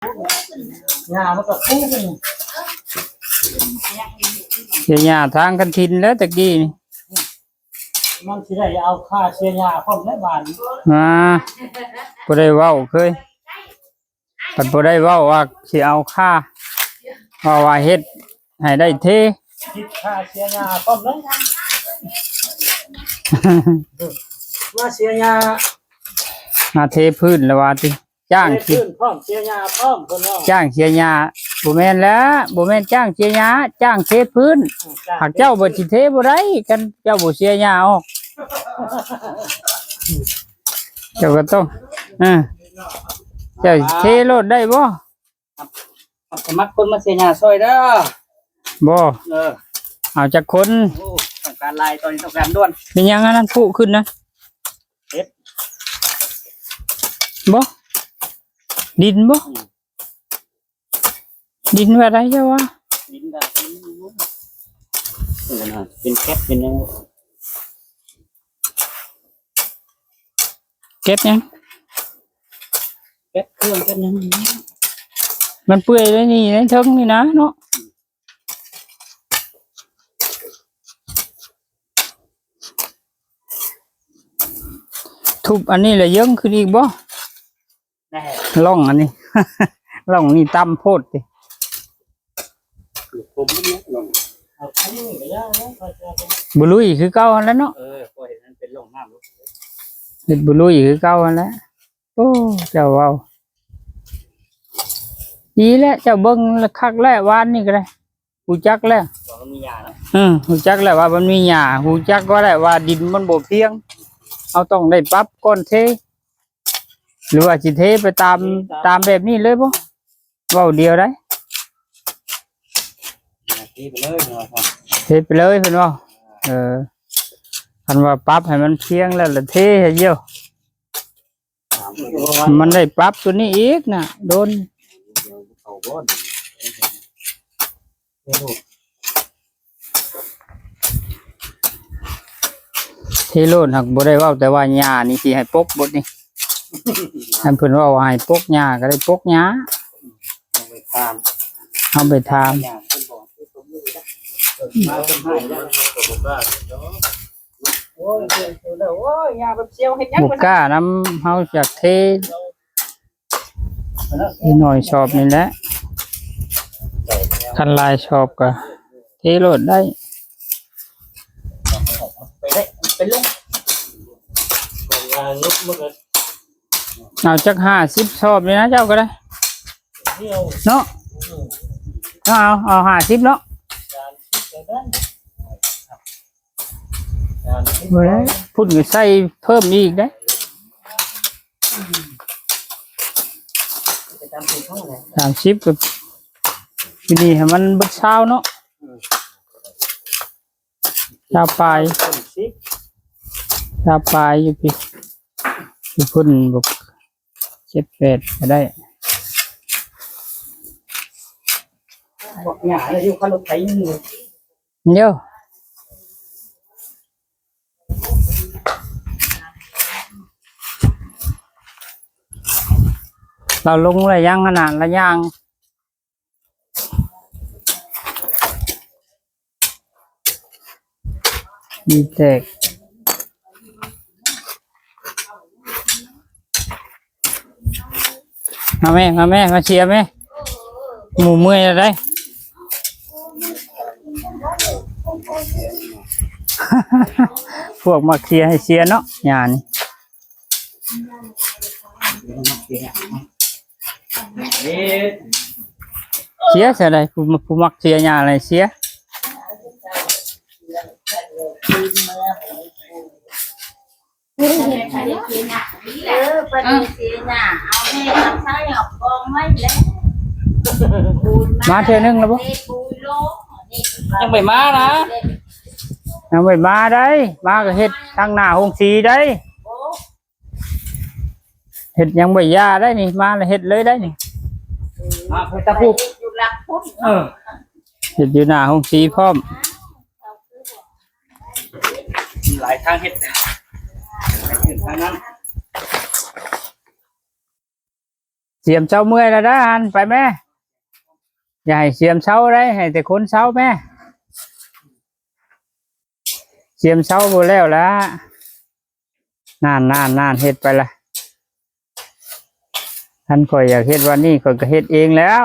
ຫຍ້າມັນກໍຄູນ ເສຍຫຍ້າທາງຄັນທິນແລ້ວຕະກີ້ນີ້ ມັນຊິໄດ້ເອົາຄ່າເສຍຫຍ້າພ້ອມແລ້ວບາດນີ້ ອ່າ ບໍ່ໄດ້ເວົ້າເຄີຍ ຄັນບໍ່ໄດ້ເວົ້າວ່າຊິເອົາຄ່າ ເວົ້າວ່າເຮັດໃຫ້ໄດ້ເທ ຄິດຄ່າເສຍຫຍ້າພ້ອມເລີຍ ວ່າເສຍຫຍ້າ ມາເທພື້ນແລ້ວວ່າຕິ ຈ້າງ ເທພື້ນພ້ອມ ເສຍຫຍ້າພ້ອມ ເພິ່ນວ່າ ຈ້າງເສຍຫຍ້າ ບໍ່ແມ່ນແລ້ວ ບໍ່ແມ່ນຈ້າງເສຍຫຍ້າ ຈ້າງເທພື້ນ ອືມ ຫາກເຈົ້າບໍ່ຊິເທບໍ່ໄດ້ ຄັນເຈົ້າບໍ່ເສຍຫຍ້າອອກ ເຈົ້າກໍຕ້ອງ ເອີ ເຈົ້າເທໂລດໄດ້ບໍ່? ຮັບສະໝັກຄົນມາເສຍຫຍ້າຊ່ອຍເດີ ບໍ່ ເອີ ເອົາຈັກຄົນ? ໂອ້ ຕ້ອງການຫຼາຍ ຕອນນີ້ຕ້ອງການດ່ວນ ເປັນຫຍັງອັນນັ້ນພຸຂຶ້ນນະ? ເຮັດ ບໍ່ ດິນບໍ່? ອືມ ດິນວ່າໃດເຈົ້າວ່າ? ດິນກໍດິນຢູ່ ເອີ ເປັນແກັດເປັນຫຍັງ ແກັດຫຍັງ? ແກັດເຄື່ອງແກັດຫຍັງ ມັນເປື່ອຍໄດ້ນີ້ ໃນເທິງນີ້ນະເນາະ ທຸບອັນນີ້ລະເຢິງຂຶ້ນອີກບໍ່? ແນ່ ລ່ອງອັນນີ້ ລ່ອງນີ້ຕ່ຳໂພດຕິ ບໍ່ລຸຍຄືເກົ່າຫັ້ນແຫຼະເນາະ ເອີ ພໍເຫັນມັນເປັນລ່ອງນ້ຳ ເຮັດບໍ່ລຸຍຄືເກົ່າຫັ້ນແຫຼະ ໂອ້ ເຈົ້າເວົ້າ ດີແລ້ວ ເຈົ້າເບິ່ງຄັກແລ້ວ ວານນີ້ກໍໄດ້ ຮູ້ຈັກແລ້ວ ວ່າມັນມີຫຍ້າເນາະ ເອີ ຮູ້ຈັກແລ້ວວ່າມັນມີຫຍ້າ ຮູ້ຈັກກໍໄດ້ວ່າດິນມັນບໍ່ພຽງ ເຮົາຕ້ອງໄດ້ປັບກ່ອນເທ ຫຼືວ່າຊິເທໄປຕາມ ຕາມແບບນີ້ເລີຍບໍ່? ເວົ້າດຽວໄດ້ ເທໄປເລີຍເນາະ ເທໄປເລີຍເພິ່ນເວົ້າ ເອີ ຄັນວ່າປັບໃຫ້ມັນພຽງແລ້ວລະເທໃຫ້ດຽວ ມັນໄດ້ປັບຕົວນີ້ອີກນະ ໂດນ ເທໂລດ ຫາກບໍ່ໄດ້ເວົ້າ ແຕ່ວ່າຫຍ້ານີ້ຊິໃຫ້ປົກບົດນີ້ ຄັນເພິ່ນເວົ້າວ່າໃຫ້ປົກຫຍ້າກໍໄດ້ປົກຫຍ້າ ເອົາໄປຖາມ ເອົາໄປຖາມ ໂອ້ຍ ບໍ່ກ້ານຳ ເຮົາຢາກເທ ໜ້ອຍຊອບນີ້ແຫຼະ ຄັນຫຼາຍຊອບກໍເທໂລດໄດ້ ເອົາຈັກຫ້າສິບຊອບນີ້ນະ ເຈົ້າກໍໄດ້ເນາະ ເອົາ ເອົາຫ້າສິບເນາະ. ບໍ່ໄດ້ ພຸ້ນກໍໃສ່ເພີ່ມອີກເດ້ ສາມສິບກໍ ປີນີ້ໃຫ້ມັນເບິດຊາວເນາະ ຊາວປາຍ ຊາວປາຍຢູ່ພີ້ ຢູ່ພຸ້ນບໍ່ ເຈັດແປດກໍໄດ້ ບັກຫຍ້າຢູ່ຄັນລົດໄຖຢູ່ ໂຍ ລາວລົງແລ້ວຍັງຫັ້ນນະ ລະຍ່າງ ມີແຕກ ມາແມ່ ມາແມ່ ມາເຊຍແມ່ ໝູ່ເມື່ອຍແລ້ວໃດ໋ ພວກມັກເຊຍໃຫ້ເຊຍເນາະ ຫຍ້ານີ້. ເຊຍຊະໃດ໋ ຜູ້ ຜູ້ມັກເຊຍຫຍ້າລະເຊຍ ເອີ ປະເດເຊຍຫຍ້າ ເອົາແມ່ເອົາຊາຍອອກກອງໄວ້ແລ້ວ ມາເທື່ອໜຶ່ງແລ້ວບໍ່? ຍັງບໍ່ມານະ ຍັງບໍ່ມາໃດ໋ ມາກໍເຮັດທາງໜ້າໂຮງສີໃດ໋. ເຮັດຫຍັງບໍ່ຢ່າໄດ້ນີ້ ມາແລ້ວເຮັດເລີຍໄດ້ນີ້ ມາເຮັດຕະປູ ເຮັດຢູ່ຫຼັງພຸ້ນ ເອີ ເຮັດຢູ່ໜ້າໂຮງສີພ້ອມ ມີຫຼາຍທາງເຮັດ ທາງນັ້ນ. ສຽມເຊົາເມື່ອຍແລ້ວເດີຫັ້ນ ໄປແມ້. ຢ່າໃຫ້ສຽມເຊົາໄດ໋ ໃຫ້ແຕ່ຄົນເຊົາແມ້. ສຽມເຊົາບໍ່ແລ້ວລະ. ນັ້ນໆໆ ເຮັດໄປລະ. ຄັນຂ້ອຍຢາກເຮັດວັນນີ້ ຂ້ອຍກໍເຮັດເອງແລ້ວ.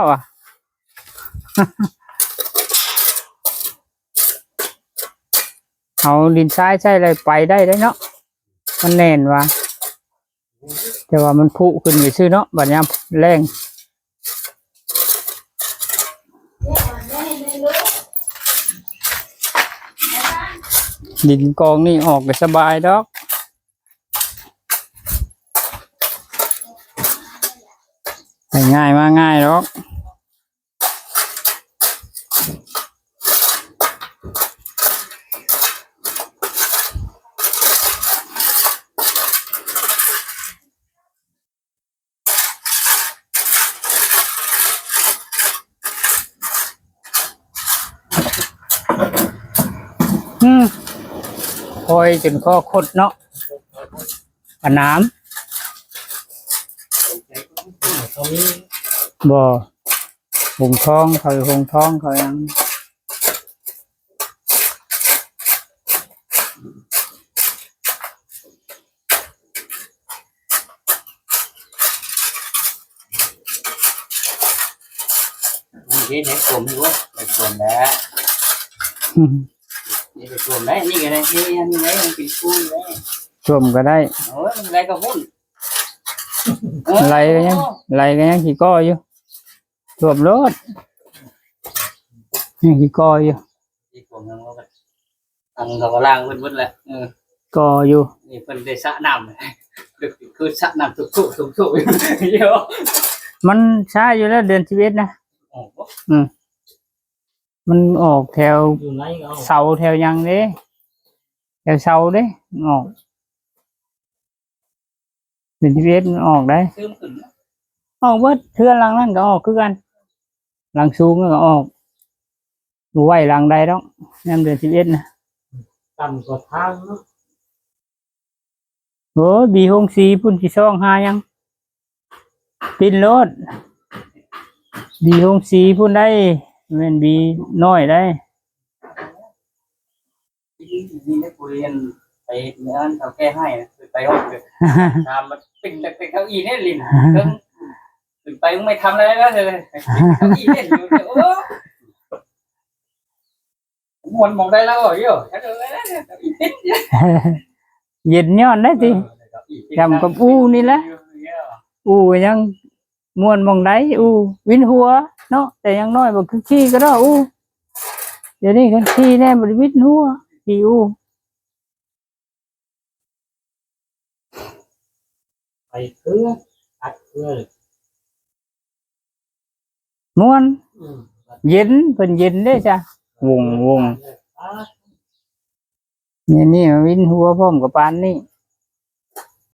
ເອົາດິນຊາຍໃສ່ແລ້ວໄປໄດ້ເດ້ເນາະ. ມັນແໜ້ນວ່າ ແຕ່ວ່າມັນພຸຂຶ້ນຊື່ໆເນາະ ບັດຍາມແລ້ງ. ດິນກອງນີ້ອອກກໍສະບາຍດອກ ໄປງ່າຍມາງ່າຍດອກ. ອືມ ຄອຍຈົນຄໍຄົດເນາະ. ອານາມ ບໍ່ ຫົງທອງເຂົາ ຫົງທອງເຂົາຍັງ ນີ້ເຮັດໃຫ້ກົມຢູ່ ໄປກົມແລ້ວ ນີ້ໄປກົມໄດ້ ນີ້ກໍໄດ້ ນີ້ ອັນນີ້ໄດ້ ມັນເປັນຄູ່ໄດ້ ກົມກໍໄດ້ ໂອ້ຍ ມັນໄດ້ກໍພຸ້ນ ເອີ ໄຫຼກໍຍັງ ໄຫຼກໍຍັງຂີ້ກໍຢູ່ ຖ້ວມໂລດ ຍັງຂີ້ກໍຢູ່ ທີ່ພວກนั้นว่ากัน อันเขาก็ล้างเพิ่นเบิดแหละ เออ ก็อยู่ นี่เพิ่นได้สระน้ำ คือสระน้ำทุกๆๆ อยู่ มันช้าอยู่แล้ว เดือนสิบเอ็ดนะ โอ้โห อืม มันออกแถว อยู่ไหนก็เอา เสาแถวยังเด้ แถวเสาเด้ มันออก เดือนสิบเอ็ดมันออกได้ ซื้อมันขึ้นนะ ออกเบิด เฮือนหลังนั้นก็ออกคือกัน หลังสูงก็ออก บ่ไหวหลังใดดอก ยามเดือนสิบเอ็ดนะ ต่ำกว่าทางเนาะ โอ้ย บีโฮงสีพุ้นสิซ่องหาหยัง ปิ้นโลด บีโฮงสีพุ้นได้ แม่นบีน้อยได้ นี่ได้คุยกันไปเมื่อนั้นเขาแก้ให้นะ ไปห้องเกิด ตามมาปิ้งแต่เก้าอี้เนี่ยลิน เพิ่ง ขึ้นไปมึงไม่ทำอะไรแล้วเลย เก้าอี้เนี่ยอยู่เนี่ย โอ้ ม่วนหม่องได้แล้ว โอ้ย เก้าอี้ปิ้ง เย็นย้อนได้ติ เออ เก้าอี้ปิ้ง ยำกับอู้นี่แหละ อู้ยัง ม่วนหม่องใด อู่ วินหัวเนาะ แต่ยังน้อยบ่คือขี้ก็ดอก อู่ เดี๋ยวนี้คันขี้แน่บ่ได้วินหัว ขี้ อู่ ไปเครือ อัดเครือ ม่วน อืม เย็น เพิ่นเย็นเด้จ้ะ วง วง อ่า นี่ นี่วินหัวพร้อมกับปานนี้